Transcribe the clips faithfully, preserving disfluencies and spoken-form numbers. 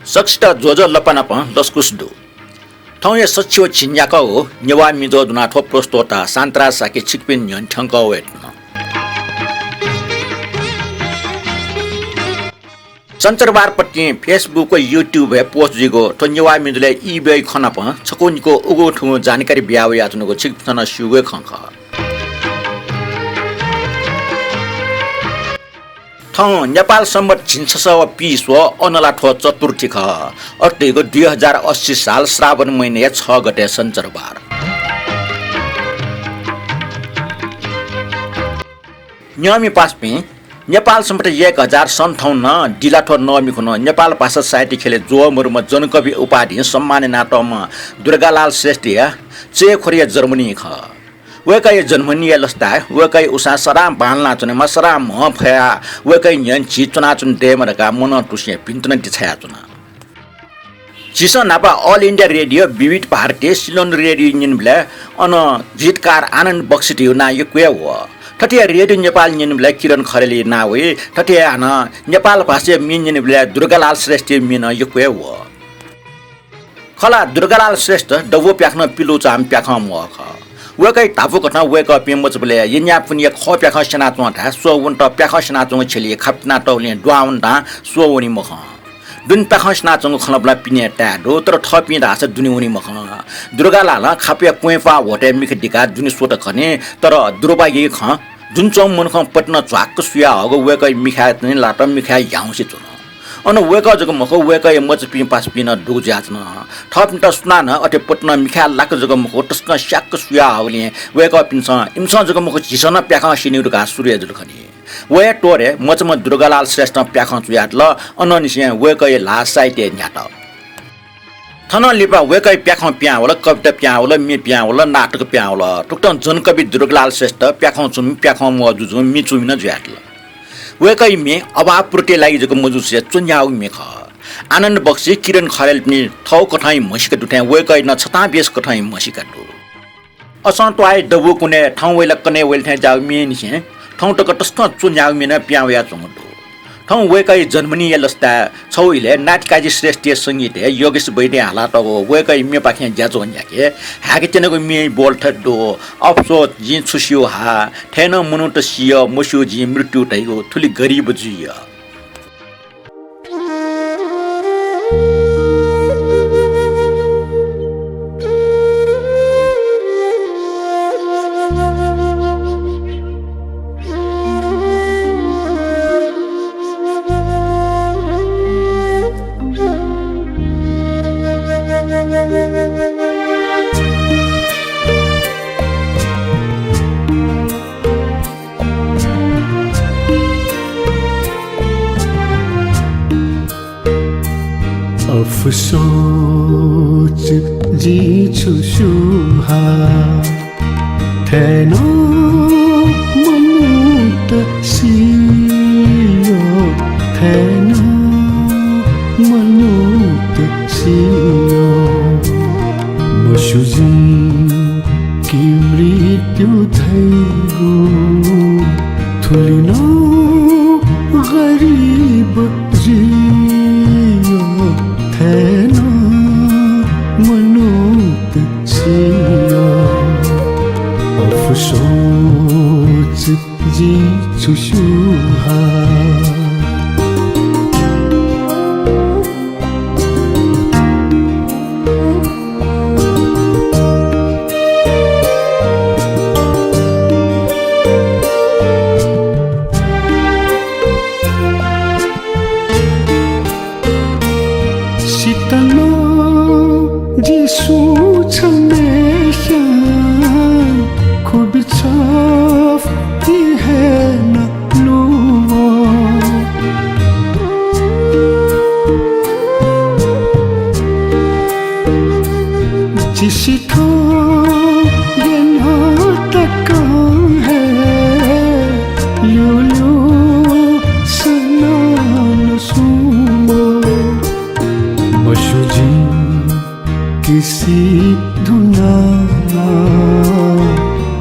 सकसित ज्वजलपा नाप लसकुस दु। थौंया सच्छि व झिंन्याकागु नेवाः म्युझ दुना थ्व प्रस्तोता शान्तराज शाक्य छिकपिनि न्ह्यःने थ्यंकः वयेधुन। सञ्चरबारपतिं Facebook व YouTube-य् post जुइगु थ्व नेवाः म्युझलय् ई ब्यय् खँ नाप छकू निकू उगु थुगु जानकारी बिया वयाच्वनागु छिकपिन्सं नं स्यूगु हे खँ खः। थौं नेपाल संवत् झिंछसः व पीस्वः, अन ला थ्व चतुर्थी खः। अथे धइगु दुई हजार अस्सी साल श्रावण महिनाया छ गते सञ्चरबार। न्यंमि पासापिं, नेपाल संवत् एक हजार सन्ताउन्न दिलाथ्व नःमि खुन्हु नेपाल भाषा साहित्य ख्यलय् ज्वःमदुम्ह जनकवि उपाधिं सम्मान यानातःम्ह दुर्गालाल श्रेष्ठया चय्खुरिया जन्मदिन खः। वय्कःया जन्मदिनया लसताय् वय्कःया उसाँय् सदां बांलानाच्वनेमा, सदां म्ह फयाः वय्कःया न्ह्यःने झी च्वनाच्वने दयेमा धकाः मनं तुसें भिंतुना देछायाच्वना। झीसं न्हापा All India Radio, विविध भारती, सिलोन रेडियो न्यनेबलय् अन गीतकार आनन्द बक्सी धइगु नां यक्व हे वः। थथे हे रेडियो नेपाल न्यनेबलय् किरण खरेलया नां वइ। थथे हे हानं नेपाल भाषाया म्ये न्यनेबलय् दुर्गालाल श्रेष्ठया म्ये नं यक्व हे वः। खला, दुर्गालाल श्रेष्ठ दबू प्याखनं पिलुचाःम्ह प्याखं म्ह खः। वय्कःया धापू कथं वय्कःपिं मचाबलय् यँयाः पुन्हिया खः प्याखं स्यनाच्वं धाये स्वः वनेत प्याखं स्यनाच्वंगु छ्यलिइ खापा तिनातःगुलिं दुहां वनेत स्वः वनी मखं। दुने प्याखं स्यनाच्वंगु खँ ला पिने ताये दु, तर थःपिं धाःसा दुने वनी मखं। दुर्गालालं खापया क्वँय्पाः ह्वःतय् मिखा दिकाः दुने स्वत खनी, तर दुर्भाग्यया खँ, दुने च्वंम्ह मनुखं पतिनं झ्वाक्क सुयाहःगु वय्कःया मिखाय् लात, मिखाय् ह्याउँसे च्वन। अन वय्कः जक मखु, वय्कःया मचापिं पासापिं नं दुगु जुयाच्वन। थःपिन्त सुनानं अथे पतिनं मिखाय् लाक जक मखु, तसकं स्याक्क सुयाहःगुलिं वय्कःपिन्सं इमिसं जक मखु, झीसं नं प्याखं स्यनीगु धकाः सुरु याये जुल खनी। व हे तोरय् मचाम्ह दुर्गालाल श्रेष्ठं प्याखं च्वयादिल। अनंनिसें वय्कःया ल्हाः साहित्यय् न्ह्यात। थनं लिपा वय्कःया प्याखं पिहां वल, कविता पिहां वल, म्ये पिहां वल, नाटक पिहां वल। थुकथं जनकवि दुर्गालाल श्रेष्ठ प्याखं च्वमि, प्याखं म्वः जुजुं म्ये च्वमि नं जुयादिल। वय्कःया म्ये अभावपूर्तिया लागि जक मजुसे च्वन्ह्याःगु म्ये खः। आनन्द बक्सी, किरण खरेलपिनि थःगु कथंया म्हसीका दुथें वय्कःया नं छतां बेस कथंया म्हसीका दु। असं त्वाःया दबू कुनय् थौं वइला कन्हय् वइला थें ज्याःगु म्येनिसें थौं तक तसकं च्वन्ह्याःगु म्ये नं पिहां वयाच्वंगु दु। थौं वय्कःया जन्मदिनया लसताय् छगू इलय् नातिकाजी श्रेष्ठया संगीतय् योगेश वैद्यं हालातःगु वय्कःया म्येपाखें ज्याझ्वः न्ह्याके हाय्के त्यनागु म्येया बोल थथे दु। अफसोस, जिं छु स्यू हा, थथे नं मनूत सी यः, मस्यू जिं मृत्यु धइगु, थुलि गरिब जुइ यः। अफसोस, जिं छु स्यू हा, थथे नं मनूत सी यः, थथे नं मनूत सी यः। मस्यू जिं कि मृत्यु धइगु, थुलि नं गरिब जुइ यः, थथे नं मनूत सी यः। अफसोस, जिं छु स्यू हा। सित नं जिं सुं छम्हस्यां खुबिछप्ति हे नं लुवः। जिं सिथं ग्यनातकं हे ल्यूल्यू सनां नं सुं वः। मस्यू जिं कि सी धुनाः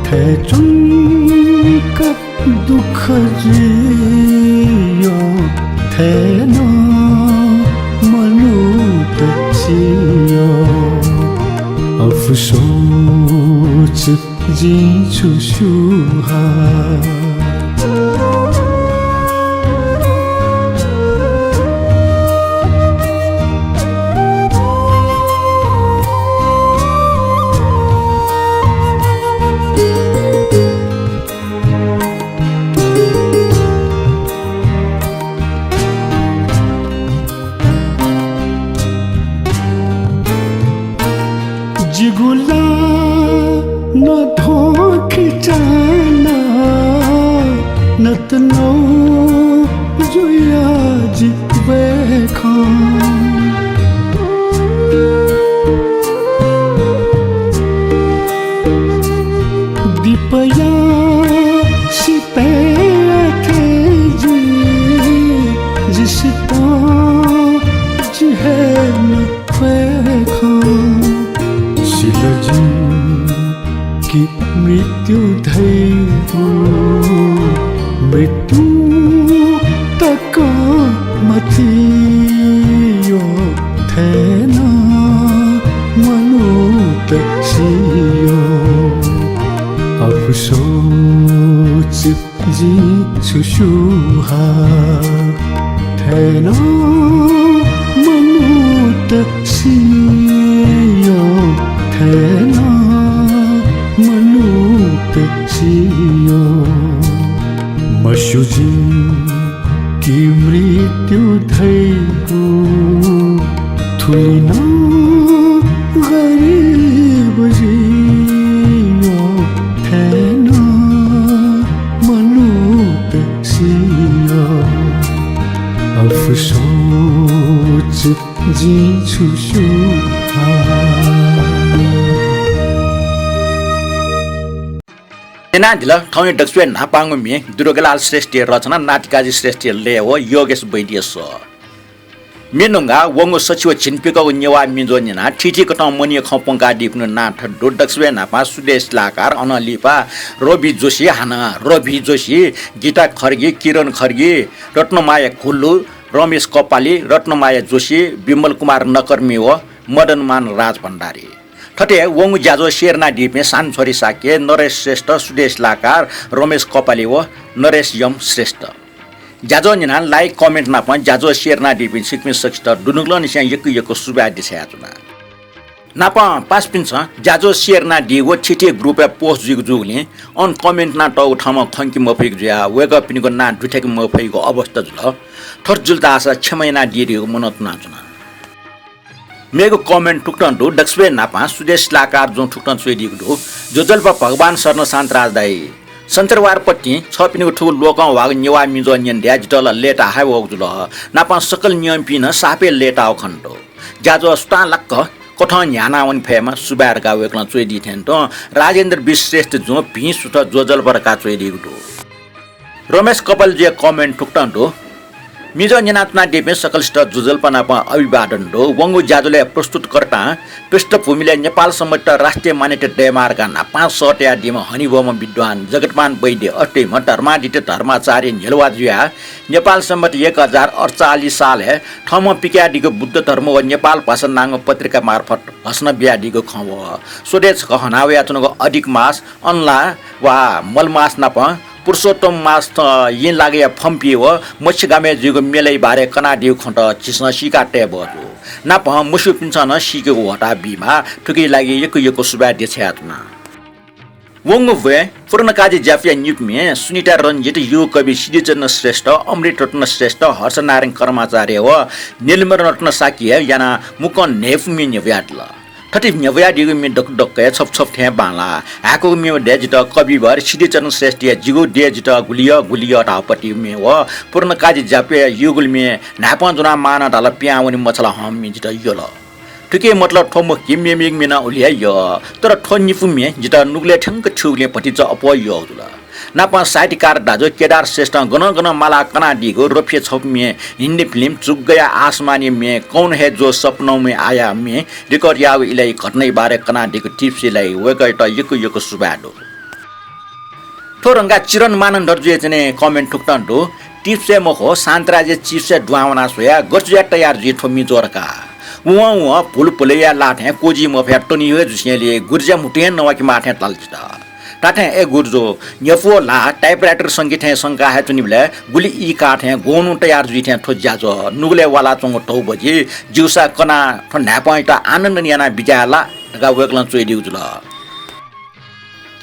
थथे च्वंक दुःख जुइ यः, थथे नं मनू सोच जिं छु स्यू हा। जिगु ला नथोखिचाना नतनो जुया जि वय्खं। दिपया सिपय् अथे जि, जि सितं जि हे न वय्खं। सिल जिं कि मृत्यु धैगु मृत्यु तक मतियो थें नं मनूत सियो। अफसोस जिं छु स्यू हा। थें नं मनूत सियो, थें नं मनूत सियो। मस्यू जिं कि मृत्यु धैगु थुलि नं गरीब जियो, थें नं मनूत सियो। अफसोस जिं छु स्यू हा। न्यनादिल थौंया दकलय् न्हापांगु म्ये दुर्गालाल श्रेष्ठया रचना, नातिकाजी श्रेष्ठया लय् व योगेश वैद्यया स्वर। म्ये न्वंगाः वंगु सछि व झिंप्यकःगु नेवाः म्ये ज्वः न्यनाः थीथी कथं मनया खँ प्वंकादीपिनिगु नां थथे दु। दकलय् न्हापां सुदेश लाकार, अनं लिपा रवि जोशी, हानं रवि जोशी, गीता खड्गी, किरण खड्गी, रत्नमाया कुल्लु, रमेश कपाली, रत्नमाया जोशी, विमल कुमार नकर्मी व मदनमान राजभण्डारी। थथे वंगु ज्याझ्वः share यानादीपिं सानछोरी शाक्य, नरेश श्रेष्ठ, सुदेश लाकार, रमेश कपाली व नरेश यम श्रेष्ठ। ज्याझ्वः न्यनाः like, comment नाप ज्याझ्वः share यानादीपिं छिकपिं सकसित दुनुगलंनिसें यक्व यक्व सुभाय् देछानाच्वना। नापं पासापिन्सं ज्याझ्वः share यानादी व थीथी group-य् post जुइगु जूगुलिं अन comment यानातःगु थःम्हं खंके मफइगु जुयाः वय्कःपिनिगु नां दुथ्याके मफइगु अवस्था जुल। थथे जुल धाःसा क्षमा यानादी धइगु मनंतुनाच्वना। मेगु comment थुकथं दु। दकलय् न्हापां सुदेश लाकारजुं थुकथं च्वयादीगु दु। ज्वजलपा भगवान शरण शान्तराज दाइ। सञ्चरवारपतिं छःपिनिगु थुगु लोकं ह्वाःगु नेवाः म्ये ज्वः न्यने धयाः जितः ला लय्ताः हाय् वःगु जुल। नापं सकल न्यंपिं नं सापय् लय्ताःगु खनेदु। ज्याझ्वः सुथां लाक्क कथं न्ह्यानावने फयेमा सुभाय् धकाः वय्कलं च्वयादी थें तुं राजेन्द्र विश्रेष्ठजुं भिं सुथ ज्वजलपा धकाः च्वयादीगु दु। रमेश कपालीजुया comment थुकथं दु। म्ये ज्वः न्यनाच्वनादीपिं सकलसित ज्वजलपा नाप अभिवादन दु। वंगु ज्याझ्वलय् प्रस्तुतकर्तां पृष्ठभूमिलय् नेपाल संवत्‌यात राष्ट्रिय मान्यता दयेमाः धकाः न्हापां सःतयादीम्ह हनेबहःम्ह विद्वान जगतमान वैद्य अथे हे धर्मादित्य धर्माचार्य न्ह्यलुवा जुयाः नेपाल संवत् एक हजार अठचालिस सालय् थःम्हं पिकयादीगु बुद्ध धर्म व नेपाल भाषा नांगु पत्रिका मार्फत घोषणा बियादीगु खँ व स्वदेशय् छकः हनावयाच्वनागु अधिक मास, अनलाः वा मलमास नाप पुरुषोत्तम मास, अ, इ लागाया फम्पि व मच्छिगामय् जुइगु मेलाया बारे कनादीगु खँत झीसं सीका तये बहःजू। नापं मस्यूपिन्सं नं सीकेगु ह्वःताः बीमाः। थुकिया लागि यक्व यक्व सुभाय् देछानाच्वना। वंगु ब्वय् पूर्णकाजी ज्यापुया निपु म्ये सुनिता रञ्जित, युगकवि सिद्धिचरण श्रेष्ठ, अमृत रत्न श्रेष्ठ, हर्षनारायण कर्माचार्य व नीलमणि रत्न शाक्यं यानाः मुक्कं न्हय्पु म्ये न्ह्यब्वयादिल। थथे न्ह्यब्वयादीगु म्ये दक्व दक्व हे छपु छपु थें बांलाः। हाय्कूगु म्ये मध्ये जितः कविवर सिद्धिचरण श्रेष्ठया जिगु देय् जितः गुलि यः, गुलि यः धाःगु पतिगु म्ये व पूर्णकाजी ज्यापुया युगुलि म्ये न्हाय्पं ज्वनाः मां नं धाल पिहां वने मछाला हंम्ह म्ये जितः यल। थुकिया मतलब थ्व मखु कि मेमेगु म्ये नं उलि हे यः, तर थ्व निपु म्ये जितः नुगलय् थ्यंक थ्यूगुलिं भतिचा अप्वः यःगु जुल। नापं साहित्यकार दाजु केदार श्रेष्ठं गनं गनं मालाः कनादीगु रफिया छपु म्ये हिन्दी film चुक गया आसमानया म्ये, कौन है जो सपनों में आया म्ये record याःगु इलय् घटनाया बारे कनादीगु tips-या लागि वय्कःयात यक्व यक्व सुभाय् दु। थ्व धुंकाः चिरन मानन्धरजुया चाहिँ comment थुकथं दु। Tips-य् मखु, शान्तराजया chips-य् दुहां वनाः स्वया, गथे जुयाः तयार जुइ थ्व म्ये ज्वः धकाः। वं वं भुलभुलैया ला थें क्वजी मफया तनी हे जुसेंलि गुरुज्या म्हुतु हे नवाकेमाः थें ताल जितः। धात्थें ए गुरुजु, न्ह्यपु ला typewriter संगीत थें संका हे च्वनीबलय् गुलि ई काः थें ग्वन्हु तयार जुइ थें थ्व ज्याझ्वः नुगलय् वालाच्वंगु धौ बजि ज्यूसा कनाः थ्व न्हाय्पंयात आनन्द यानाः बिज्याये ला धकाः वय्कलं च्वयादीगु जुल।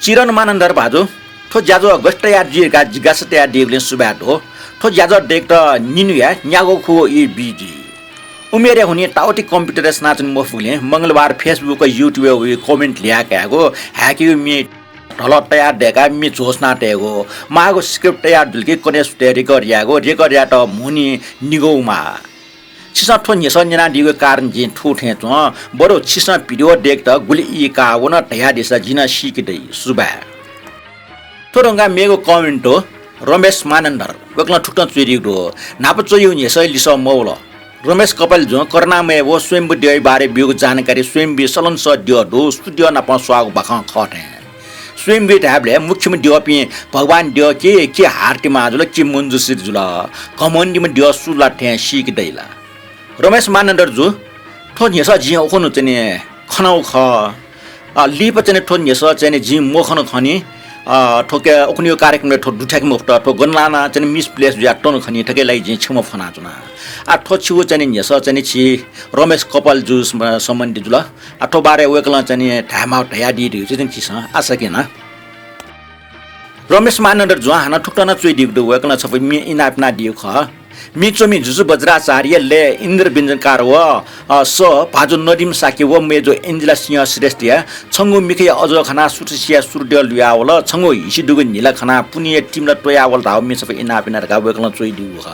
चिरन मानन्धर भाजु, थ्व ज्याझ्वः गथे तयार जुइ धकाः जिज्ञासा तयादीगुलिं सुभाय् दु। थ्व ज्याझ्वः दय्केत निन्हुया न्यागू खुगू ई बी जुइ। उमेरया हुनिं ताःवति computer-य् सनाच्वने मफुगुलिं मंगलबार Facebook, YouTube-य् वइ comment लिहां कायेगु, हाय्केगु म्ये ढलः तयार दय्काः म्ये झ्वः सना तयेगु, माःगु script तयार जुल कि कन्हय् सुथय् record यायेगु, record यायेत म्हुनिं निगू माः। छिसं थ्व न्ह्यसः न्यनादीगु कारण जिं थू थें च्वं, बरु छिसं video दय्केत गुलि ई काः वन धयादिसँ, जिं नं सीके दइ। सुभाय्। थ्व धुंकाः मेगु comment दु, रमेश मानन्धर, वय्कलं थुकथं च्वयादीगु दु। न्हापा च्वयागु न्ह्यसःया लिसः मवल। रमेश कपालजुं करुणामय व स्वयम्भू द्यःया बारे ब्यूगु जानकारी स्वयम्भूया सलंसः द्यः दु, सु द्यः नापं स्वाःगु बाखं खः थें। स्वयम्भू धायेबलय् मुख्यम्ह द्यःपिं भगवान द्यः कि, कि हार्तिमा जुल, कि मञ्जुश्री जुल, घमण्डीम्ह द्यः सु ला थें सीके दइ ला? रमेश मानन्धर जु, थ्व न्ह्यसः जिं उखुन्हु चाहिँ नि खनागु खः। अ, लिपा चाहिँ नि थ्व न्ह्यसः चाहिँ नि जिं मखन खनी। अ, थ्व के उखुन्हुया कार्यक्रमय् थ्व दुथ्याके मफुत, थ्व गन ला नं चाहिँ नि misplace जुयाः तन खनी, थुकिया लागि जिं क्षमा फ्वनाच्वना। आ, थ्व छिगु चाहिँ नि न्ह्यसः चाहिँ नि छि रमेश कपालजु सम-, सम्बन्धी जुल। आ, थ्व बारे वय्कलं चाहिँ नि धायेमाःगु धयादी धइगु चाहिँ नि छिसं आशा याना। रमेश मानन्धर जुं हानं थुकथं नं च्वयादीगु दु, वय्कलं छपु म्ये इनाप यानादीगु खः। म्ये च्वमि जुजु बज्राचार्य, लय् इन्द्र व्यञ्जनकार व, अ, स भाजु नदिम शाक्य व मय्जु एन्जिला सिंह श्रेष्ठया छंगु मिखाया अजः खनाः सुथसिया सुरद्यः लुयावल, छंगु हिसि दुगु न्हिला खनाः पुन्हिया तिमिला त्वयावल धाःगु म्ये छपु इनाप याना धकाः वय्कलं च्वयादीगु खः।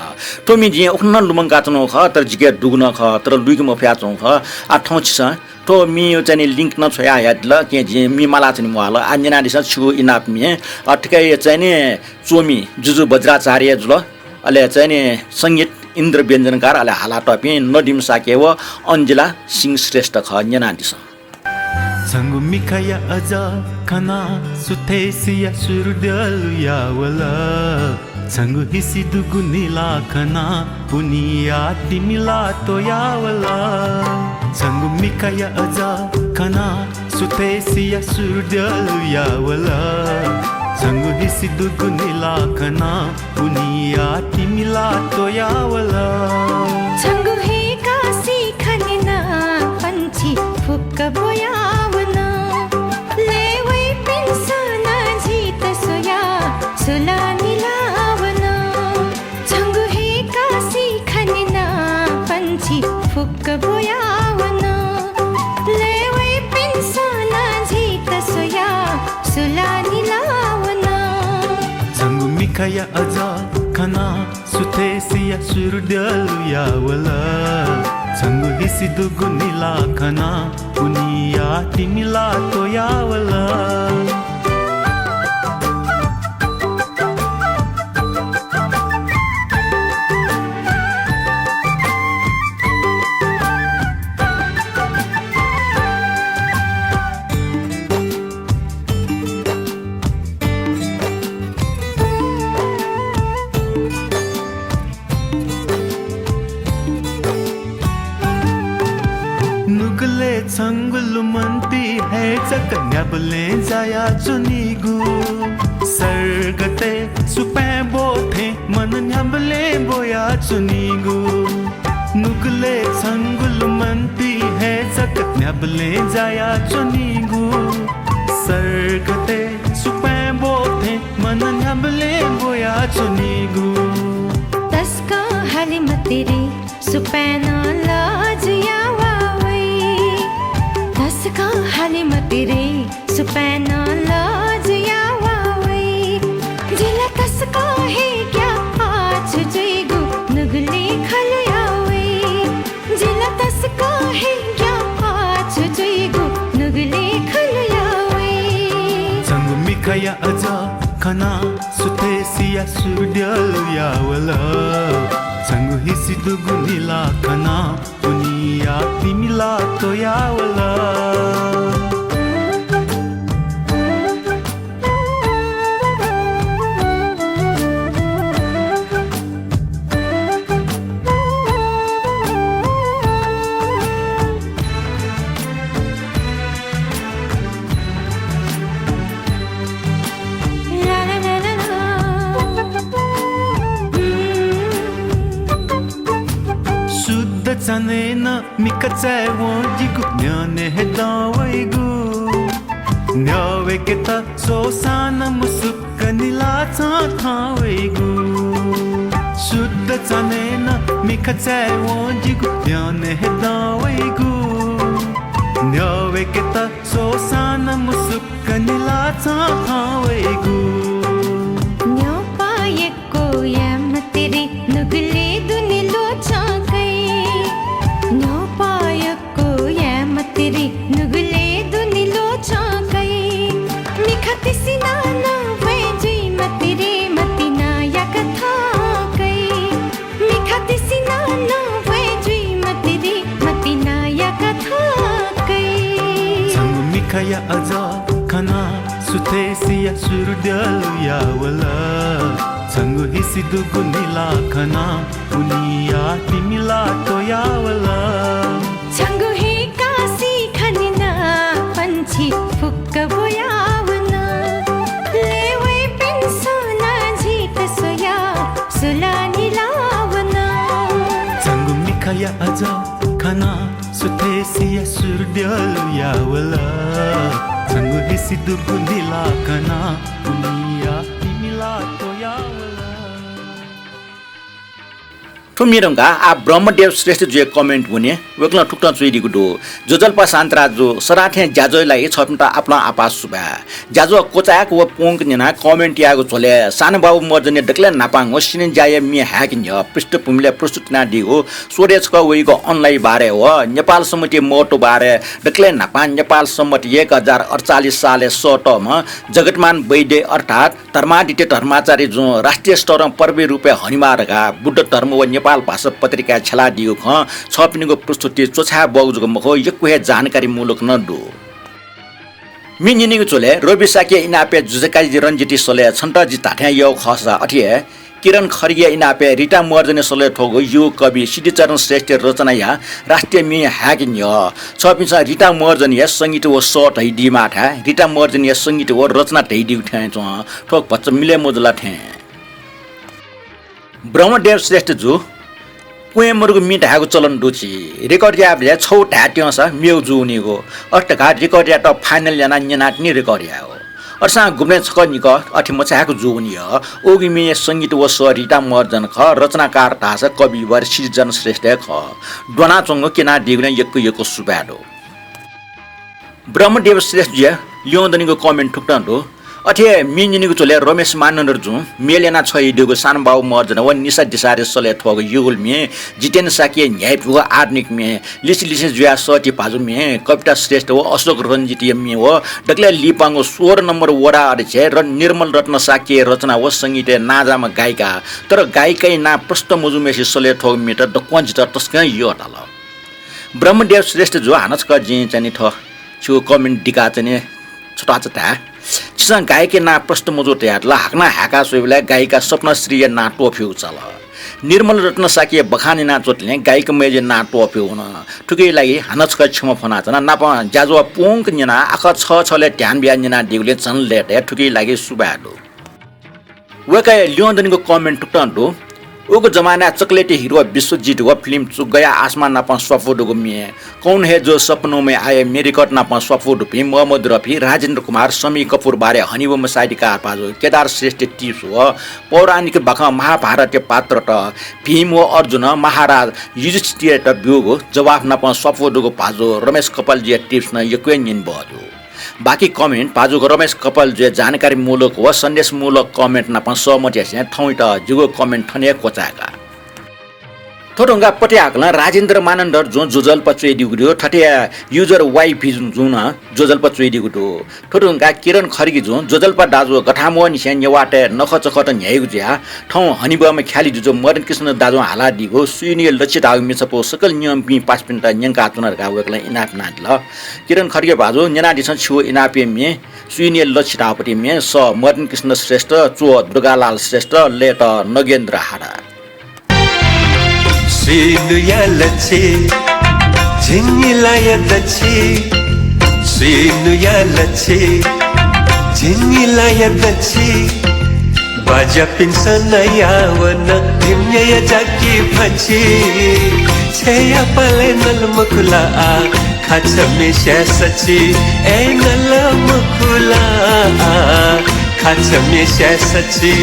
थ्व म्ये जिं उखुन्हु नं लुमंकाच्वनागु खः, तर जिके दुगु नं खः, तर लुइके मफयाच्वंगु खः। आ, थौं छिसं थ्व म्ये चाहिँ नि link नं छ्वया हयादिल, केहेँ जिं म्ये मालाच्वने म्वाःल। आ, न्यनादिसँ छिगु इनाप म्ये। अ, थुकिया चाहिँ नि च्वमि जुजु बज्राचार्य जुल, अले चाहिँ नि संगीत इन्द्र व्यञ्जनकार, अले हालातःपिं नदिम शाक्य व अञ्जिला सिंह श्रेष्ठ खः। न्यनादिसँ। छंगु मिखाया अजः खनाः सुथसिया सुरद्यः लुयावल। छंगु हिसि दुगु न्हिला खनाः पुन्हिया तिमिला त्वयावल। छंगु मिखाया अजः खनाः सुथसिया सुरद्यः लुयावल। छंगु हिसि दुगु न्हिला खनाः पुन्हिया तिमिला त्वयावल। छंगु हे कासी खनेना पंक्षी फुक्क ब्वयावन। लय् वइपिन्सं नं झीत स्वयाः सुलानि लावन। छंगु हे कासी खनेना पंक्षी फुक्क ब्वयावन। लय् वइपिन्सं नं झीत स्वयाः सुलानि लावन। छंगु मिखाया अजः खनाः सुथसिया सुरद्यः लुयावल। छंगु हिसि दुगु न्हिला खनाः पुन्हिया तिमिला त्वयावल। नुगलय् छंगु लुमन्ति हे जक न्ह्याबलें जायाच्वनीगु। सर्गतय् सुपाँय् ब्वः थें मन न्ह्याबलें ब्वयाच्वनीगु। नुगलय् छंगु लुमन्ति हे जक न्ह्याबलें जायाच्वनीगु। सर्गतय् सुपाँय् ब्वः थें मन न्ह्याबलें ब्वयाच्वनीगु। तसकं हाले मते रे, सुपाँय् नं लः जुयाः वा वइ। तसकं हाले मते रे, सुपाँय् नं लः जुयाः वा वइ। जि ला तसकं हे ग्याःपाः छु जुइगु नुगलय् खँ ल्हुयाः वइ। जि ला तसकं हे ग्याःपाः छु जुइगु नुगलय् खँ ल्हुयाः वइ। छंगु मिखाया अजः खनाः सुथसिया सुरद्यः लुयावल। छंगु हिसि दुगु न्हिला खनाः पुन्हिया तिमिला त्वयावल। चान्हय् नं मिखा चाय् वं जिगु न्ह्यःने हे दं वइगु। न्ह्यः वय्केत स्वसां नं मुसुक्क निलाः छं थं वइगु। शुद्ध चान्हय् नं मिखा चाय् वं जिगु न्ह्यःने हे दं वइगु। न्ह्यः वय्केत स्वसां नं मुसुक्क निलाः छं थं वइगु। न्ह्यःपाः यक्व याये मते रे, नुगलय् दुने ल्वःछं कइ। न्ह्यःपाः यक्व याये मते रे, नुगलय् दुने ल्वःछं कइ। मिखा तिसिनाः नं भ्वय् जुइ मते रे, मतिनाया कथं कइ। मिखा तिसिनाः नं भ्वय् जुइ मते रे, मतिनाया कथं कइ। छंगु मिखाया अजः खनाः सुथय् सिया सुरु द्यलुया वल। छंगु हिसि दुगु निलाः खनाः उनिया तिमिला त्वया वल। छंगु हेकासी खनेनाः पंक्षी फुक्क ब्वया वन। लय् वइपिन्सं नं झीत स्वयाः सुलाः निला वन। छंगु मिखाया अजः खनाः सुथय् सिया सुरु द्यलुया वल। छंगु हिसि दुगु निलाः खनाः उनिया तिमिला त्वया वल। थ्व म्ये धुंकाः आः ब्रह्मदेव श्रेष्ठजुया comment वने। वय्कलं थुकथं च्वयादीगु दु। ज्वजलपा शान्तराजजु, सदां थें ज्याझ्वःया लागि छपिन्त आपालं आपाः सुभाय्। ज्याझ्वः क्वचाय्क व पूवंक न्यनाः comment यायेगु झ्वलय् सानबाबु महर्जनया दकलय् न्हापांगु सिने ज्याया म्ये हाय्के न्ह्यः पृष्ठभूमिलय् प्रस्तुत यानादीगु स्वदँय् छकः वइगु अनलाइ बारे व नेपाल संवतया महत्व बारे दकलय् न्हापां नेपाल संवत एक हजार अठचालिस सालय् सःतःम्ह जगतमान वैद्य अर्थात् धर्मादित्य धर्माचार्यजुं राष्ट्रिय स्तरं प्रवीण रूपय् हनेमाः धकाः बुद्ध धर्म व नेपाल भाषा पत्रिकाय् छ्यलादीगु खँ छपिनिगु प्रस्तुति च्वछाये बहःगु जक मखु, यक्व हे जानकारीमूलक नं दु। म्ये न्यनीगु झ्वलय् रवि शाक्य इनापया जुझाकाजी रंजितया सलय् छन्त जिं धात्थें यःगु खःसा अथे हे किरण खड्गीया इनापया रिता महर्जनया सलय् थ्वःगु युवा कवि सिद्धिचरण श्रेष्ठया रचनाया राष्ट्रिय म्ये हाय्के न्ह्यः छपिन्सं रिता महर्जनया संगीत व सः धयादीमाःथाय् रिता महर्जनया संगीत व रचना धयादीगु थें च्वं। थ्व भचा मिलय् मजुल थें। ब्रह्मदेव श्रेष्ठजु, क्वँय् मदुगु मि धायेगु चलन दु छि। Record यायेबलय् छगू धाये त्यंसा मेगु जूवनीगु। अथे धकाः record यायेत final यानाः न्यनातिनि record यायेगु। अथेसां गुबलें छकः निकः अथे मछाय्क जूवनी यः। उगु म्येया संगीत व सः रिता महर्जन खः, रचनाकार धाःसा कविवर सिद्धिचरण श्रेष्ठ हे खः। द्वनाच्वंगु क्यनादीगुलिं यक्व यक्व सुभाय् दु। ब्रह्मदेव श्रेष्ठजुया ल्यं दनिगु comment थुकथं दु। अथे हे म्ये न्यनीगु झ्वलय् रमेश मानन्धरजुं मेल यानाः छ्वयादीगु सानबाबु महर्जन व निशा दिसारया सलय् थ्वःगु युगल म्ये जितेन शाक्यया न्ह्याइपुगु आधुनिक म्ये लिसे लिसे जुयाः सःति भाजु म्ये कविता श्रेष्ठ व अशोक रंजितया म्ये व दकलय् लिपांगु सोह्र नम्बर वडा अध्यक्ष र निर्मल रत्न शाक्यया रचना व संगीतय् नांजाःम्ह गायिका, तर गायिकाया नां प्रष्ट मजूम्हेसिया सलय् थ्वःगु म्येत दक्वं जितः तसकं यःताल। ब्रह्मदेव श्रेष्ठजु, हानं छकः जिं चाहिँ नि थ्व छिगु comment दिकाः चाहिँ नि छत्वाःचा धाये। छिसं गायिकाया नां प्रष्ट मजू धयादिल, हाकनं हाय्का स्वयेबलय् गायिका सपनाश्रीया नां त्वःफिउगु चाल। निर्मल रत्न शाक्यया बखान यानाच्वंतिनिं गायिका मय्जुया नां त्वःफिउ वन। थुकिया लागि हानं छकः क्षमा फ्वनाच्वना। नापं ज्याझ्वः पूवंक न्यनाः आखः छः छलय् ध्यान बियाः न्यनादीगुलिं झन लय्ताया। थुकिया लागि सुभाय् दु। वय्कःया ल्यं दनिगु comment थुकथं दु। उगु जमानाय् चकलेटी हिरो विश्वजित व फिल्म चुक गया आसमां नाप स्वापू दुगु म्ये, कौन है जो सपनों में आए म्ये record नाप स्वापू दुपिं मोहम्मद रफी, राजेन्द्र कुमार, शम्मी कपुर बारे हनेबहःम्ह साहित्यकार भाजु केदार श्रेष्ठया tips व पौराणिक बाखं महाभारतया पात्रत भीम व अर्जुनं महाराज युधिष्ठिरयात ब्यूगु जवाफ नाप स्वापू दुगु भाजु रमेश कपालजुया tips नं यक्व हे न्यनेबहः दु। बाकी comment भाजु रमेश कपालजुया जानकारीमूलक व सन्देशमूलक comment नाप सहमत यासें थौंयात जिगु comment थन हे क्वचायेका। थ्व धुंकाः पतिहाकलं राजेन्द्र मानन्धरजुं ज्वजलपा च्वयादीगु दु। थथे हे user वाइभी जुं नं ज्वजलपा च्वयादीगु दु। थ्व धुंकाः किरण खड्गीजुं ज्वजलपा दाजु गथांम्वःनिसें नेवाःतय् नखःचखःत न्ह्याइगु जुयाः थौं हनेबहःम्ह ख्यालि जुजु मदन कृष्ण दाजुं हालादीगु सुइनिया लच्छि धाःगु मिछापु सकल नियमपिं पासापिन्त न्यंकाच्वना धकाः वय्कलं इनाप यानादिल। किरण खड्गी भाजु, न्यनादिसँ छिगु इनापया म्ये, सुइनिया लच्छि धाःपतिया म्ये, सः मदन कृष्ण श्रेष्ठ, च्वः दुर्गालाल श्रेष्ठ, लय्त नगेन्द्र हाडा। सुइनिया लच्छि, झिंनिलाया दच्छि, सुइनिया लच्छि, झिंनिलाया दच्छि, बाज्यापिन्सं नयावन धिमन्याया जाकि भछि। छेँया पालय् नल मखु ला आ, खाचम्हेस्यां सछि। ए नल मखु ला आ, खाचम्हेस्यां सछि।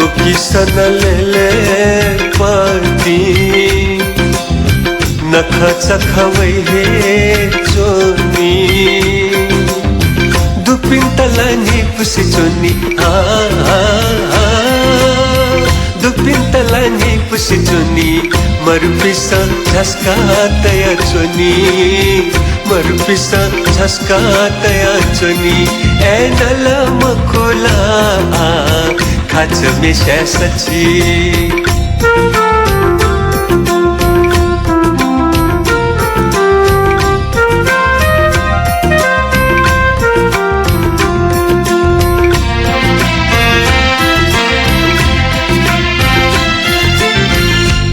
उकिसं लेले पति नखःचखः वइ हे च्वनी। दुपिन्त ला न्हिपुसे च्वनी, आ, आ, आ। दुपिन्त ला न्हिपुसे च्वनी। मरुपिसं झस्का तया च्वनी। मरुपिसं झस्का तया च्वनी। ए नल मखु ला आ, खाचम्हेस्यां सछि।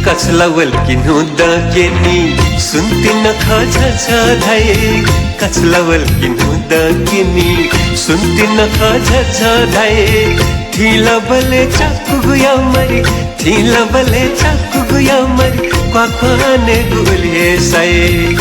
कछलावल कि न्हूदँ क्यनी, सुन्ति नखः झझ धाइ। कछलावल कि न्हूदँ क्यनी, सुन्ति नखः झझ धाइ। थिंलाबलय् चाकुगुया मरि, थिंलाबलय् चाकुगुया मरि, क्वाक्वानेगु उलि हे साइ।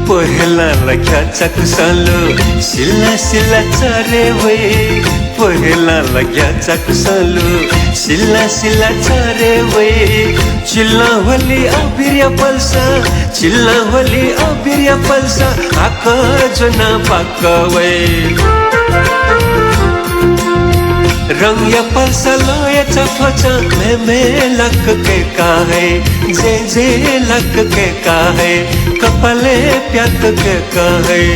पोहेलां लग्या चाकुसं लु, सिला सिला चरे वइ। पोहेलां लग्या चाकुसं लु, सिला सिला चरे वइ। चिल्लां ह्वली अबिरया पलसा, चिल्लां ह्वली अबिरया पलसा, हाकः ज्वनाः पाकः वइ। रंगया पलसा लःया चाफ्वचां म्हेम्हेलाक कय्का हइ, जेंजेंलाक कय्का हइ, कपालय् प्यात कय्का हइ।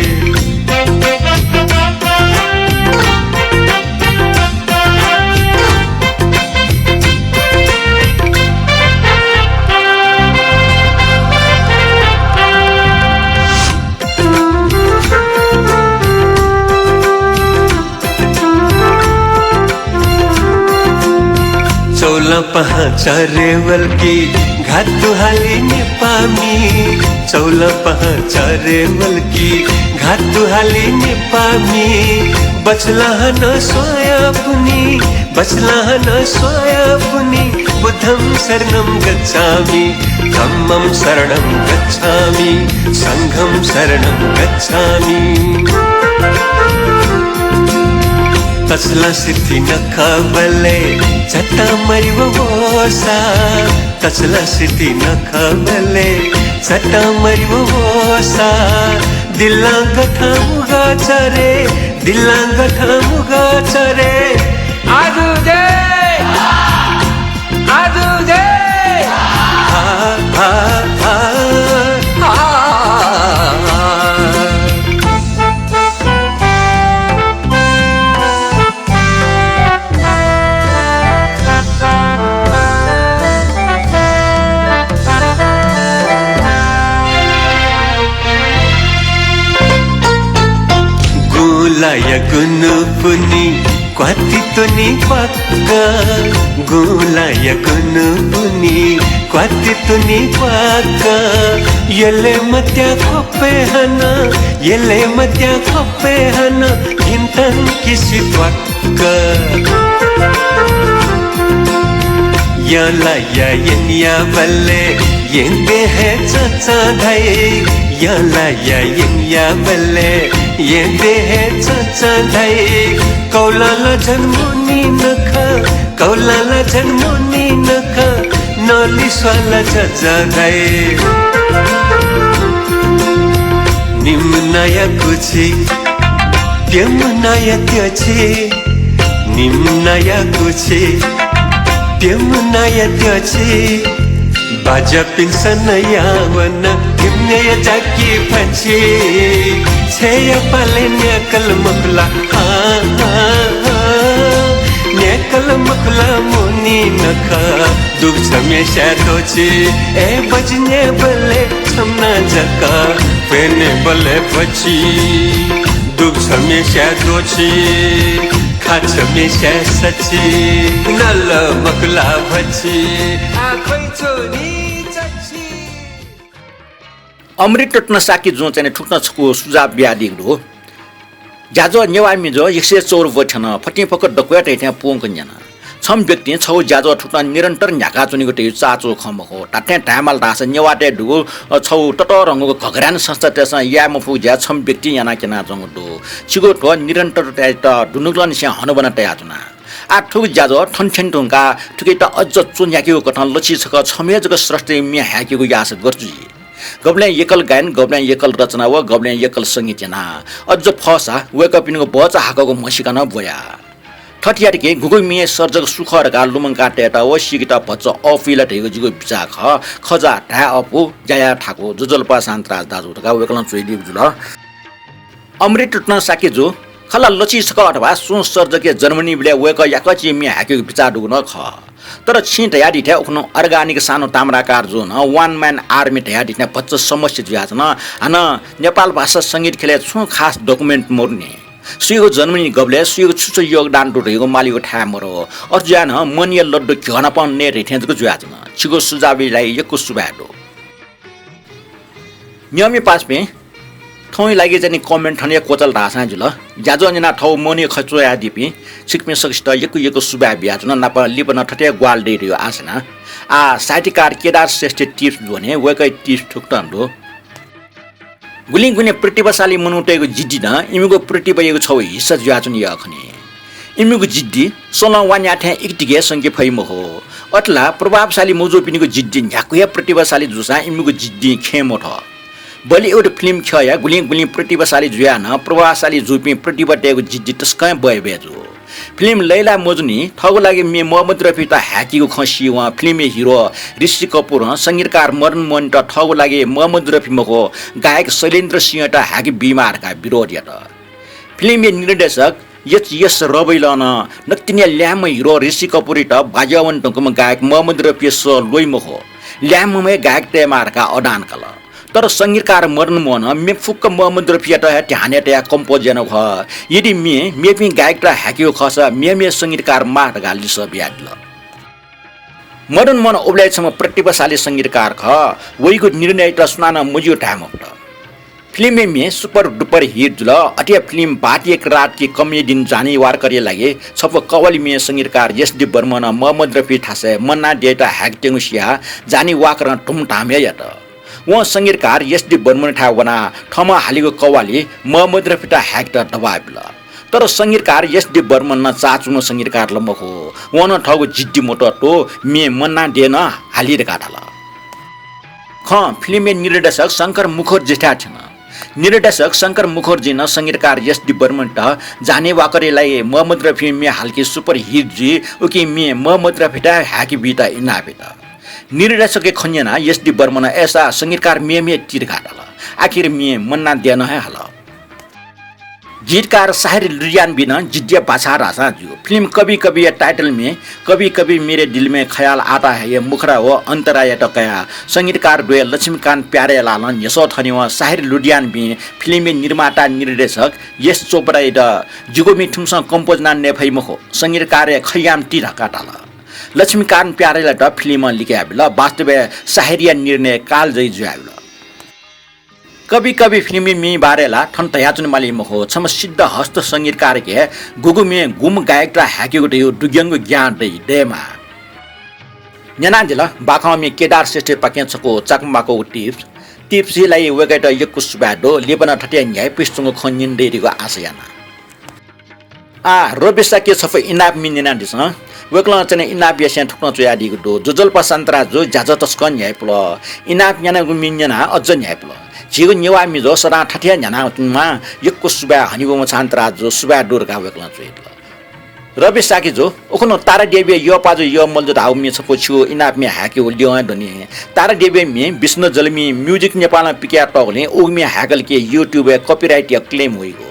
चौलां पाहां चरे वल कि घातु हाली नेपाःमि। चौलां पाहां चरे वल कि घातु हाली नेपाःमि। बचलां हानं स्वांया पुनि, बचलां हानं स्वांया पुनि। बुद्धं शरणं गच्छामि, धम्मं शरणं गच्छामि, संघं शरणं गच्छामि। तसलां सिथि नखःबलय् चतां मरि वःसा, तसलां सिथि नखःबलय् चतां मरि वःसा, दिलां गथां मुगा चरे, दिलां गथां मुगा चरे। आजु दे, आजु दे। आ, आ, आ, आ। गुंलाया गुन्हु पुन्हि क्वाति तुनि क्वाक्क, गुंलाया गुन्हु पुन्हि क्वाति तुनि क्वाक्क। यलय् मत्या ख्वपय् हानं, यलय् मत्या ख्वपय् हानं, गिन्थं किसि त्वाक्क। यंलाया यंयाबलय् यंदे हे चचां धाइ, यंलाया यंयाबलय् यंदे हे चचां धाइ। कौलां ला झन मुनि नखः, कौलां ला झन मुनि नखः, नलिस्वां ला झझ धाइ। निम्हनाया कुछि, प्यम्हनाया त्यछि, निम्हनाया कुछि, प्यम्हनाया त्यछि। बाज्यापिन्सं नयावन धिमन्याया जाकि भछि। छेँया पालय् न्याकल मखु ला, आ, आ, आ, न्याकल मखु ला मुनि नखः। दुगु छम्हेस्यां द्वःछि, ए बज्याःबलय् छम्ह नं जक प्यनेबलय् भछि। दुगु छम्हेस्यां द्वःछि, खा छम्हेस्यां सछि, नल मखु ला भछि, आः ख्वइ च्वनी चछि। अमृत रत्न शाक्यजुं चाहिँ थुकथं छकू सुझाव बियादीगु दु। ज्याझ्वः नेवाः म्ये ज्वः एक सय चौर ब्व थ्यन, फतिंफक्व दक्वय् तयेथें पूवंक न्यन। छम्ह व्यक्तिं छगू ज्याझ्वः थुकथं निरन्तर न्ह्याकाच्वनीगु धइगु चाःचूगु खँ मखु। धात्थें धायेमाल धाःसा नेवाःतय् दुगु, अ, छगू ततःधंगु घग्रान संस्थातय्सं याये मफुगु ज्या छम्ह व्यक्तिं यानाः क्यनाच्वंगु दु। छिगु थ्व निरन्तरतायात दुनुगलंनिसें हनाबना तयाच्वना। आः थुगु ज्याझ्वः थन थ्यने धुंकाः थुकियात अझ च्वन्ह्याकेगु कथं लच्छि छकः छम्ह हे जक स्रष्टाया म्ये हाय्केगु याःसा गथे जुइ? गबलें एकल गायन, गबलें एकल रचना व गबलें एकल संगीत यानाः अझ फःसा वय्कःपिनिगु भचा हाकःगु म्हसीका नं ब्वया। थथे यात कि गुगु म्ये सर्जक सु खः धकाः लुमंका तयेत व सीकेत भचा अःपुइ ला धइगु जिगु बिचाः खः। खः जा धाये अःपु, ज्या याये थाकु, ज्वजलपा शान्तराज दाजु धकाः वय्कलं च्वयादीगु जुल। अमृत रत्न शाक्य जु, खला लच्छि छकः अथवा सुं सर्जकया जन्मदिनबलय् वय्कः याकःचि म्ये हाय्केगु बिचाः दुगु नं खः। तर छिं धयादी थें उखुन्हु अर्गानिक सानु ताम्राकार जुं नं one man army धयादी थें भचा समस्या जुयाच्वन। हानं नेपाल भाषा संगीत ख्यलय् छुं खास document मरुनि। सुयागु जन्मदिन गबलय् सुयागु छु छु योगदान दु धइगु मालीगु थाय् मरु। अथे जुयाः नं मनया लड्डु घ्यः नापं नये धइथें जक जुयाच्वन। छिगु सुझावया लागि यक्व सुभाय् दु। न्यंम्ह पासापिं, थौंया लागि चाहिँ नि comment थन हे क्वचाल धाःसां जुल। ज्याझ्वः न्यनाः थःगु मनया खँ च्वयादीपिं छिकपिं सकसितं यक्व यक्व सुभाय् बियाच्वना। नापं लिपा नं थथे हे ग्वाहालि दइ धइगु आशा याना। आः साहित्यकार केदार श्रेष्ठया tips ब्वने, वय्कःया tips थुकथं दु। गुलिं गुलिं प्रतिभाशाली मनूतय्गु जिद्दि नं इमिगु प्रतिभायागु छगू हिस्सा जुयाच्वनी यःखनी। इमिगु जिद्दि सलं वा न्याथें इकतिके संके फइ मखु। अथे ला प्रभावशाली मजूपिनिगु जिद्दि न्ह्याक्व हे प्रतिभाशाली जूसां इमिगु जिद्दिं खेँ मथ्व। Bollywood film ख्यःया गुलिं गुलिं प्रतिभाशाली जुयाः नं प्रभावशाली जूपिं प्रतिभातय्गु जिद्दि तसकं बय्बय् जू। Film लय्लाः मजूनि, थःगु लागि म्ये मोहम्मद रफीयात हाय्केगु खँ सीवं film-या hero ऋषि कपुरं संगीतकार मदन मोहनयात थःगु लागि मोहम्मद रफी मखु, गायक शैलेन्द्र सिंहयात हाय्के बीमाः धकाः विरोध यात। Film-या निर्देशक एच एस रवैलं नं नकतिनि ल्याय्म्ह hero ऋषि कपुरयात बाज्या वने धुंकूम्ह गायक मोहम्मद रफीया सः ल्वइ मखु, ल्याय्म्ह हे गायक तयेमाः धकाः अडान काल। तर संगीतकार मदन मोहनं म्ये फुक्क मोहम्मद रफीयात हे ध्यानय् तयाः compose यानागु खः। यदि म्ये मेपिं गायकयात हाय्केगु खःसा मेम्ह संगीतकार माः धकाः लिसः बियादिल। मदन मोहन उबलय् छम्ह प्रतिभाशाली संगीतकार खः, वइगु निर्णययात सुनानं मज्यू धाये मफुत। Film-या म्ये super duper hit जुल। अथे हे film बात एक रात की कम ये दिन जानी वाकरया लागि छपु कव्वाली म्ये संगीतकार एस डी बर्मनं मोहम्मद रफीया थासय् मन्ना देयात हाय्केत्यंगु सियाः जानी वाकरं धुमधाम हे यात। वं संगीतकार एस डी बर्मनयाथाय् वनाः थःम्हं हालीगु कव्वाली मोहम्मद रफीयात हाय्केत दबाः बिल। तर संगीतकार एस डी बर्मन नं चाःचूम्ह संगीतकार ला मखु। वं नं थःगु जिद्दि मत्वःतू म्ये मन्ना दें नं हाली धकाः धाल। खँ film-या निर्देशक शंकर मुखर्जीथाय् थ्यन। निर्देशक शंकर मुखर्जीं नं संगीतकार एस डी बर्मनयात जानी वाकरया लागि मोहम्मद रफीं म्ये हाल कि super hit जुइ, उकिं म्ये मोहम्मद रफीयात हाय्के बीत इनाप यात। निर्देशकया खँ न्यनाः एस डी बर्मनं अय्सा संगीतकार मेम्ह ति धकाः धाल। आखिर म्ये मन्ना दें नं हे हाल। गीतकार साहिर लुधियानवीं नं जिद्दिया बाछा धाःसां ज्यू। Film कभी कभीया title म्ये कभी कभी मेरे दिल में ख्याल आता है या मुखड़ा व अन्तरायात कयाः संगीतकार द्वय लक्ष्मीकान्त प्यारेलालं न्ह्यसः थनेवं साहिर लुधियानवीं film-या निर्माता निर्देशक यश चोपडायात जिगु म्ये थुमिसं compose यानाः नये फइ मखु, संगीतकारया खँ यायेमाः ति धकाः धाल। लक्ष्मीकान्त प्यारेलायात film-ं लिकयाबिल। वास्तवय् साहिरया निर्णय कालजयी जुयाबिल। कभी कभी film-या म्ये बारे ला थन धयाच्वने माली मखु। छम्ह सिद्धहस्त संगीतकारके गुगु म्ये गुम्ह गायकयात हाय्केगु धइगु दुग्यंगु ज्ञान दइ, दयेमाः। न्यनादिल बाखंम्ह केदार श्रेष्ठपाखें छकू चाकु माकुगु tips। Tips-या लागि वय्कःयात यक्व सुभाय् दु। लिपा नं थथे न्ह्याइपुसे च्वंगु खँ न्यने दइ धइगु आशा याना। आः रवि शाक्यया छपु इनाप म्ये न्यनादिसँ। वय्कलं चाहिँ इनाप यासें थुकथं च्वयादीगु दु। ज्वजलपा शान्तराज जु, ज्याझ्वः तसकं न्ह्याइपुल। इनाप न्यनागु म्ये न्यनाः अझ न्ह्याइपुल। झीगु नेवाः म्ये ज्वः सदां थथे हे न्ह्यानाच्वनेमाः। यक्व सुभाय् हनेबहःम्ह शान्तराज जु, सुभाय् दु धकाः वय्कलं च्वयादिल। रवि शाक्य जु, उखुन्हु तारादेवीया यःपाजु यःमल्जु धाःगु म्ये छपु छिगु इनाप म्ये हाय्केगु ल्यं हे दनि। तारादेवीया म्ये विष्णु जलमिं म्युजिक नेपालं पिकयातःगुलिं उगु म्ये हाय्कल कि YouTube-य् copyright-या claim वइगु।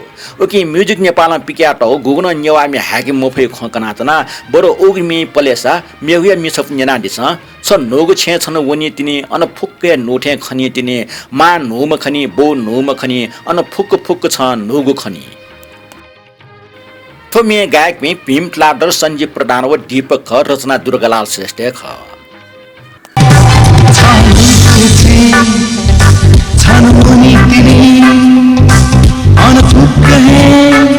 उकिं म्युजिक नेपालं पिकयातःगु गुगु नं नेवाः म्ये हाय्के मफइगु खँ कनाच्वना। बरु उगु म्ये पलेसा मेगु हे म्ये छपु न्यनादिसँ। छ न्हूगु छेँय् छन्हु वनी तिनि, अन फुक्क हे न्हू थें खनी तिनि। मां न्हूम्ह खनी, बौ न्हूम्ह खनी, अन फुक्क फुक्क छं न्हूगु खनी। थ्व म्ये गायकपिं भीम तुलाधर, सञ्जीव प्रधान व दीपक खः, रचना दुर्गालाल श्रेष्ठ खः। छन्हु वनी तिनि, अन फुक्क हे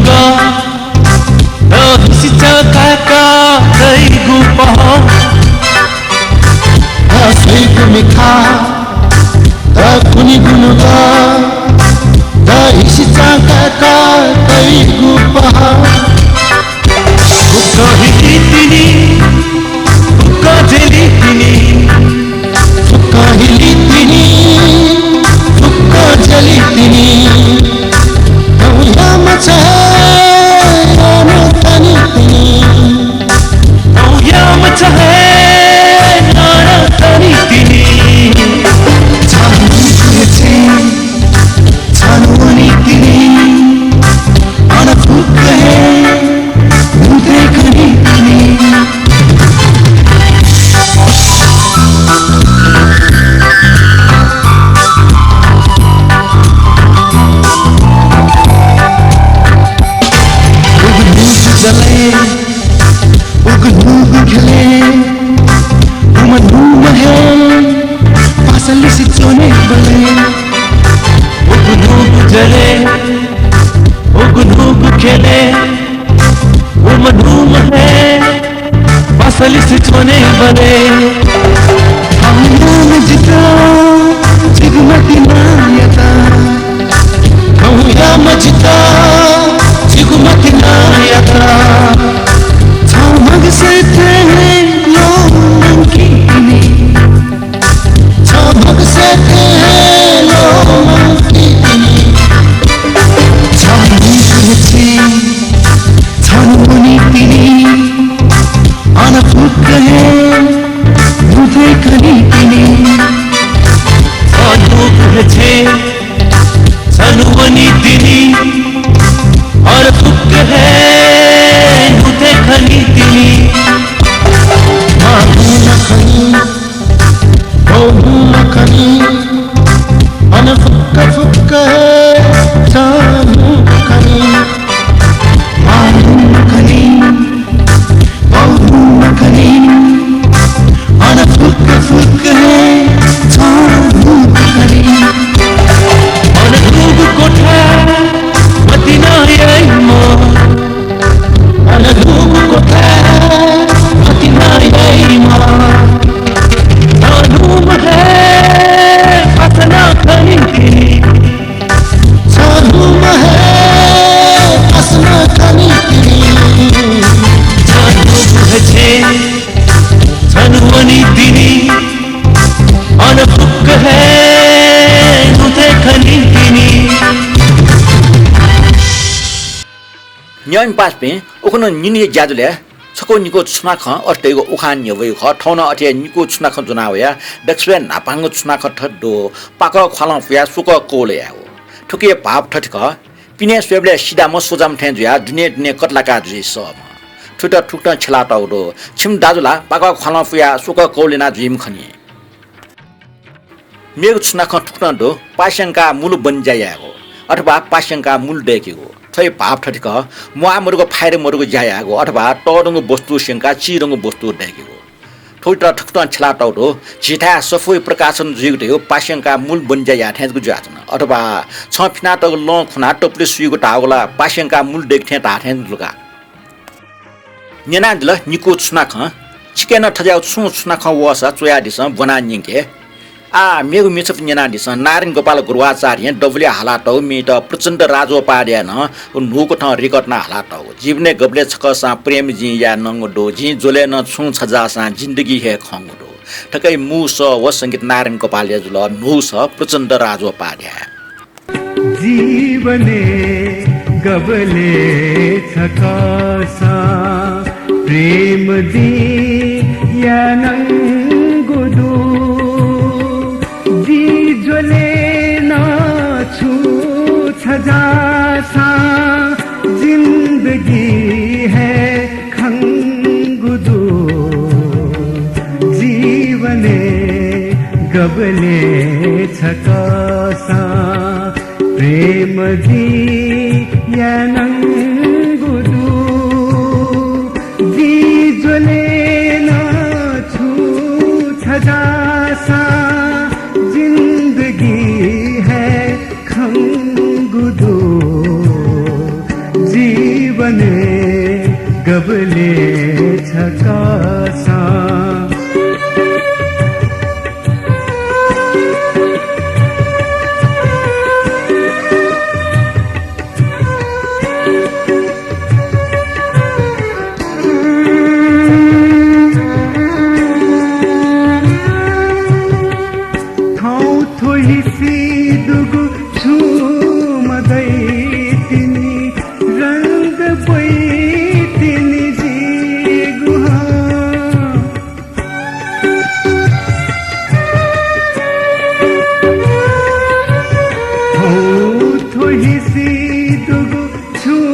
द हिसिचा काका तइगु पह। द स्वइगु मिखा द कुनिगु नुगः। द हिसिचा काका तइगु पह। फुक्क हिली तिनि, फुक्क जेली तिनि। फुक्क हिली तिनि, फुक्क जेली तिनि। नौया मचा हे नन तनि तिनि। नौया मचा हे नन तनि तिनि। छानु छे, छानु वनी तिनि। अन फुक्क हे नुते खनी तिनि। उगु नुगु जलय्, उगु नुगु खेलय्, उम्ह नुम्ह हे पासा लिसे च्वनेबलय्। उगु नुगु जलय्, उगु नुगु खेलय्, उम्ह नुम्ह हे पासा लिसे च्वनेबलय्। थौं नं जितः जिगु मतिनायात। थौं नं जितः जिगु मतिनायात। छम्ह मगसय् थें ल्वःमंकी तिनि। छम्ह मगसय् थें ल्वःमंकी तिनि। छम्ह नुगु हे छेँ, छन्हु वनी तिनि। अन फुक्क हे नुते खनी तिनि। छन्हु नुगु हे छेँ, छन्हु वनी तिनि। अन फुक्क हे नुते खनी तिनि। मां नुम्ह खनी, बौ नुम्ह खनी। अन फुक्क फुक्क हे छन्हु खनी। मां नुम्ह खनी, बौ नुम्ह खनी। अन फुक्क फुक्क हे छन्हु खनी। अन नुगु क्वथा मतिना याइम्ह। अन नुगु क्वथा मतिना याइम्ह। नुम्ह हे पासा नं खनी तिनि। छन्हु नुम्ह हे पासा नं खनी तिनि। छन्हु नुगु हे छेँ, छन्हु वनी तिनि। अन फुक्क हे नुते खनी तिनि। न्यंपिं पासापिं, उखुन्हु निन्हुया ज्याझ्वलय् छकः निकः छुनाखँ अथे धइगु उखान न्ह्यब्वइगु खः। थौं नं अथे हे निकः छुनाखँ ज्वना वया। दकलय् न्हापांगु छुनाखँ थथे दु। पाकः ख्वालं पुयाः स्वकः कौल यायेगु। थुकिया भाव थथे खः, पिने स्वयेबलय् सिधाम्ह स्वजाम्ह थें जुयाः दुने दुने कतलाका जुइ सःम्ह। थुइत थुकथं छ्यलातःगु दु। छिमि दाजु ला पाकः ख्वालं पुयाः स्वकः कौल याना जुइम्ह खनी। मेगु छुनाखँ थुकथं दु, पास्यंकाः मुल बनिज्या यायेगु अथवा पास्यंकाः मुल दय्केगु। थ्वया भाव थथे खः, म्वाः मदुगु फाइदा मदुगु ज्या यायेगु अथवा तःधंगु वस्तु स्यंकाः चिधंगु वस्तु दय्केगु। थुइत थुकथं छ्यलातःगु दु, झीथाय् सफूया प्रकाशन जुइगु धइगु पास्यंकाः मुल बनिज्या याः थें जक जुयाच्वन। अथवा छं फिनातःगु लं खुनाः तपुलि सुइगु धाःगु ला पास्यंकाः मुल दय्के थें धाः थें जक जुल का। न्यनादिल निकः छुनाखँ। छिके नं थज्याःगु छुं छुनाखँ वःसा च्वयादिसँ, ब्वनाः न्यंके। आः, मेगु मिछापु न्यनादिसँ। नारायण गोपाल गुरुवाचार्यं दबुलिइ हालातःगु म्येत प्रचण्ड राजोपाध्यायं नं व न्हूकथं रिकथनाः हालातःगु। जीवनय् गबलय् छकःसां प्रेम जिं याये नंगु दु, जिं ज्वलय् नं छुं छजाःसां जिन्दगी हे खंगु दु। थुकिया मू सः व संगीत नारायण गोपालया जुल, न्हू सः प्रचण्ड राजोपाध्याय। जीवनय् गबलय् छकःसां प्रेम जिं याये नंगु दु। जिं ज्वलय् नं छुं छजाःसां जिन्दगी हे खंगु दु। जीवनय् गबलय् छकःसां प्रेम जिं याये नंगु दु। जिं ज्वलय् नं छुं छजाःसां जिन्दगी हे खंगु दु। जि वने गबले छकासा। थौं थ्व हिसि दुगु छुं मदइ तिनि, रंग ब्वइ तिनि जिगु हं। थौं थ्व हिसि दुगु छुं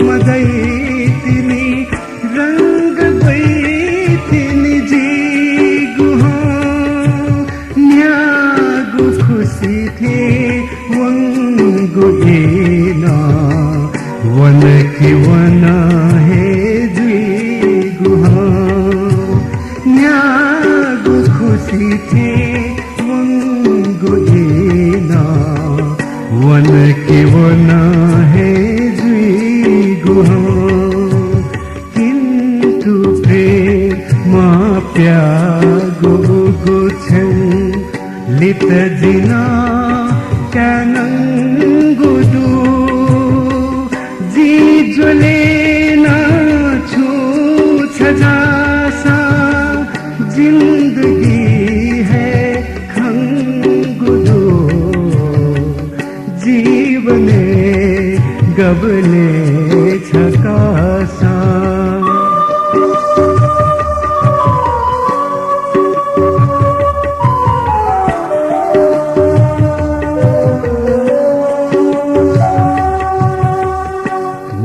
मदइ तिनि, रंग ब्वइ तिनि जिगु हं। न्ह्यागु खुसि थें वंगु दिं नं वन कि वन हे जुइगु हं। न्ह्यागु खुसि थें वंगु दिं नं वन कि वन हे जुइगु हं। किन्तु प्रेमं प्याःगु उगु छेँ लित जिं नं काय्‌नंगु दु। जि ज्वले नं छुं छजाःसां जिन्दगी हे खंगु दु। जीवनय् गबलय् छकः सां।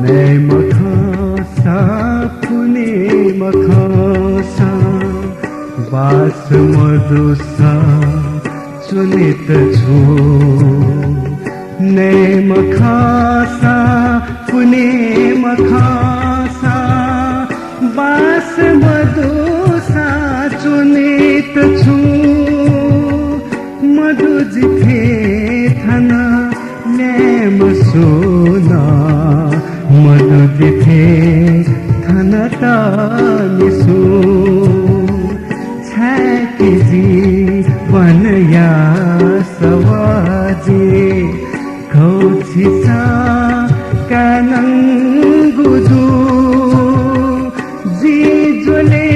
नये मखंसा, पुने मखंसा, बास मदुसा च्वनेत छु। नये मखंसा, पुने मखंसा, बास मदुसा च्वनेत छु। मदु जिथें थन न्यायेम्ह सुं नं, मदु जिथें थन तःमि सुं। छाय्‌कि जीवनया सवाः जि खःछिसां काय्‌नंगु दु। जि ज्वले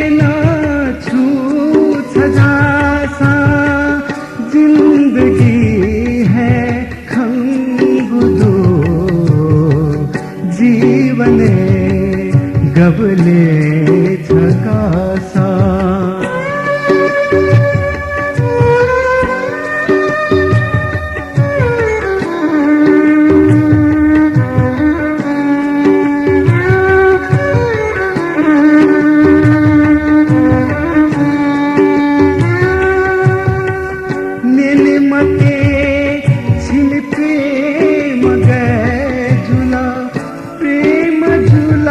नं छुं छजाःसां जिन्दगी हे खंगु दु। जीवनय् गबलय् छकः सां। न्यने मते छिमि प्रेम गय् जुल, प्रेम जुल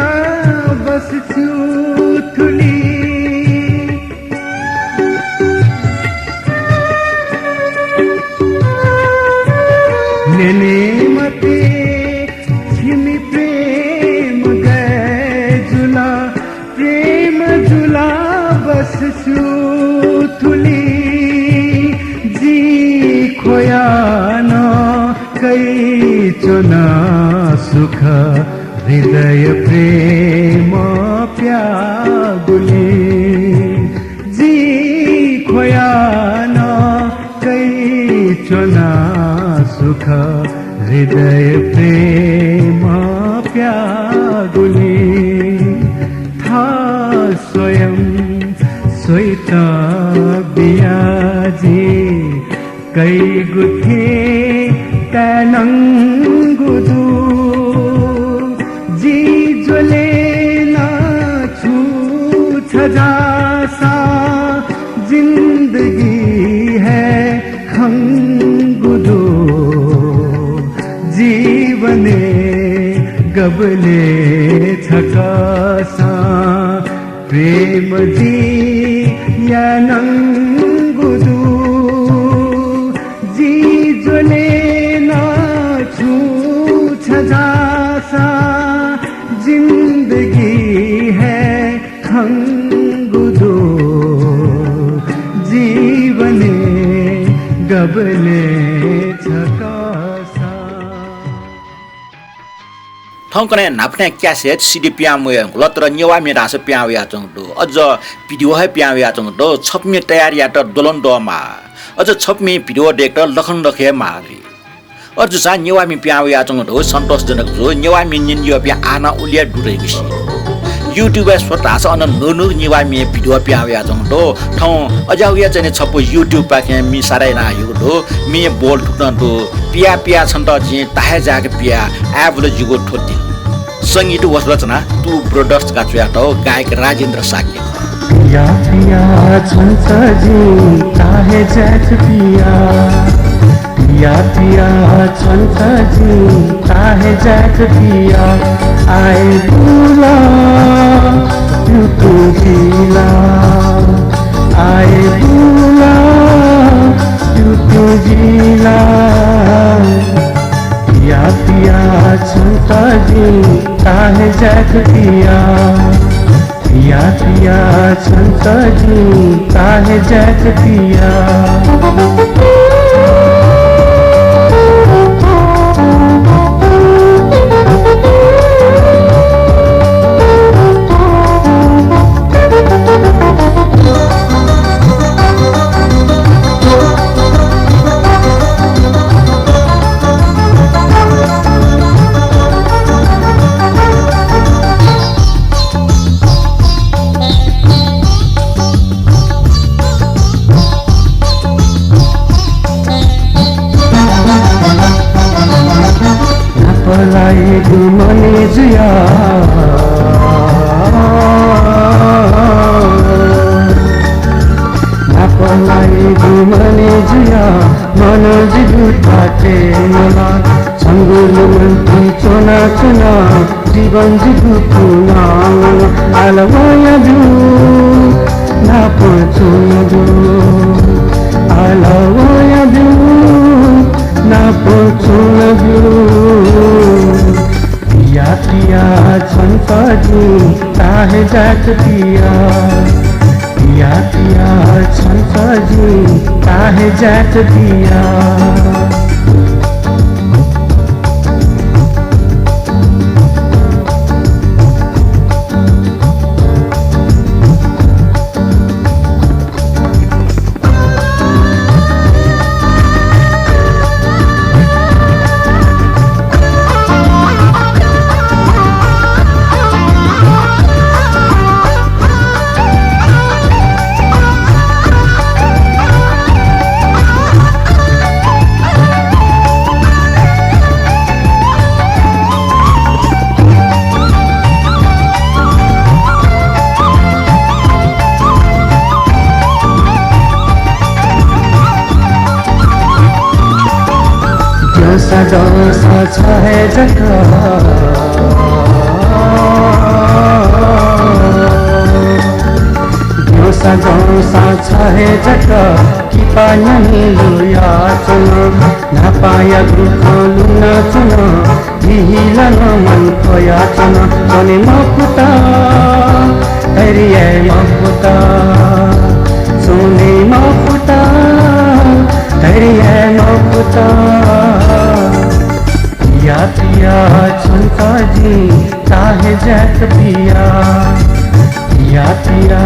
बस च्युथुली। न्यने मते छिमि प्रेम गय् जुल, प्रेम जुल बस च्युथुली। जि ख्वया नं कयाच्वना सुख, हृदय प्रेम प्याःगुलिं। जि ख्वया नं कयाच्वना सुख, हृदय प्रेम प्याःगुलिं। थः स्वयं स्वयात बिया जि कइगु थें काय्‌नंगु दु। जि ज्वले नं छुं छजाःसां जिन्दगी हे खंगु दु। जीवनय् गबलय् छकः सां प्रेम जिं यानागु दु। जि ज्वले नं छुं छजाःसां जिन्दगी है खंगु दु, जीवने गबने छकः सा। थौंकन्हय् न्हापाथाय् cassette, CD पिहां वयाच्वंगु दु, तर नेवाः म्ये धाःसा पिहां वयाच्वंगु दु। अझ video हे पिहां वयाच्वंगु दु। छप्मि तयार यायेत द्वलंद्वः माः। अझ छप्मि video दयेकेत लखंलख हे माः जुइ। अथे जूसां नेवाः म्ये पिहां वयाच्वंगु दु, सन्तोषजनक जू। नेवाः म्ये न्यने यःपिं आः नं उलि हे दु धइगु सी। YouTube-य् स्वत धाःसा अन न्हू न्हू नेवाः म्ये video पिहां वयाच्वंगु दु। थौं अज्याःगु याचने छपु YouTube-पाखें म्ये साराय् यानाः हयागु दु। म्ये बोल थुकथं दु। पिया पिया छन्त जिं ताहे जाय्क पिया, आय्बलय् जिगु थ्व दिल। संगीत व रचना Two Brothers धकाः च्वयातःगु गायक राजेन्द्र शाक्य खः। पिया पिया छन्त जिं ताहे जाय्क पिया, पिया पिया छन्त जिं ताहे जाय्क पिया, आय्बलय् प्यु प्यु जिला, आय्बलय् प्यु प्यु जिला। पिया पिया छन्त जिं ताहे जाय्क पिया, पिया पिया छन्त जिं ताहे जाय्क पिया। नापलाइगु मने जुया, नापलाइगु मने जुया, मनजिगु थाते मला, छंगु लुमन्ति च्वना च्वना, जीवन जिगु पुना। आलवया ब्यु नाप च्वना ब्यु, आलवया ब्यु नाप च्वना ब्यु। पिया पिया छन्त जिं ताहे जाय्क पिया, पिया पिया छन्त जिं ताहे जाय्क पिया। द्यंसा दंसा छ हे जक, द्यंसा दंसा छ हे जक, किपा न्ह्यःने लुयाच्वन। न्हापायागु खँ लुनाच्वन, हिहिलां नं मन ख्वयाच्वन। च्वने मफुत, धैर्य मफुत, च्वने मफुत, धैर्य मफुत। पिया पिया छन्त जिं ताहे जाय्क पिया, पिया पिया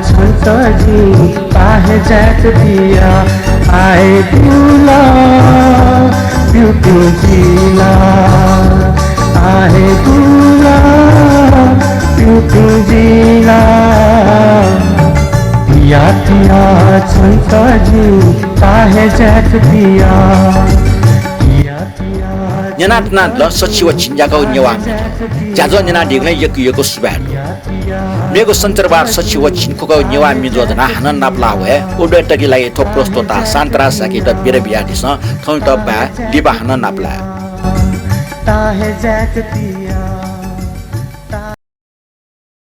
छन्त जिं ताहे जाय्क पिया। आय्बलय् प्यु प्यु जिला, आय्बलय् प्यु प्यु जिला। पिया पिया छन्त जिं ताहे जाय्क पिया, पिया पिया। न्यनातुनादिल सछि व झिंन्यागः नेवाः म्ये। ज्याझ्वः न्यनादीगुलिं यक्व यक्व सुभाय् दु। मेगु सञ्चरवार सछि व झिंन्यागः नेवाः म्ये ज्वजनाः हानं नापलाः वये। उबलय् तकया लागि थ्व प्रस्तोता शान्तराज शाक्ययात बिदा बियादिसँ। थौंयात बाय्, लिपा हानं नापलाये। ताहे जाय्क पिया।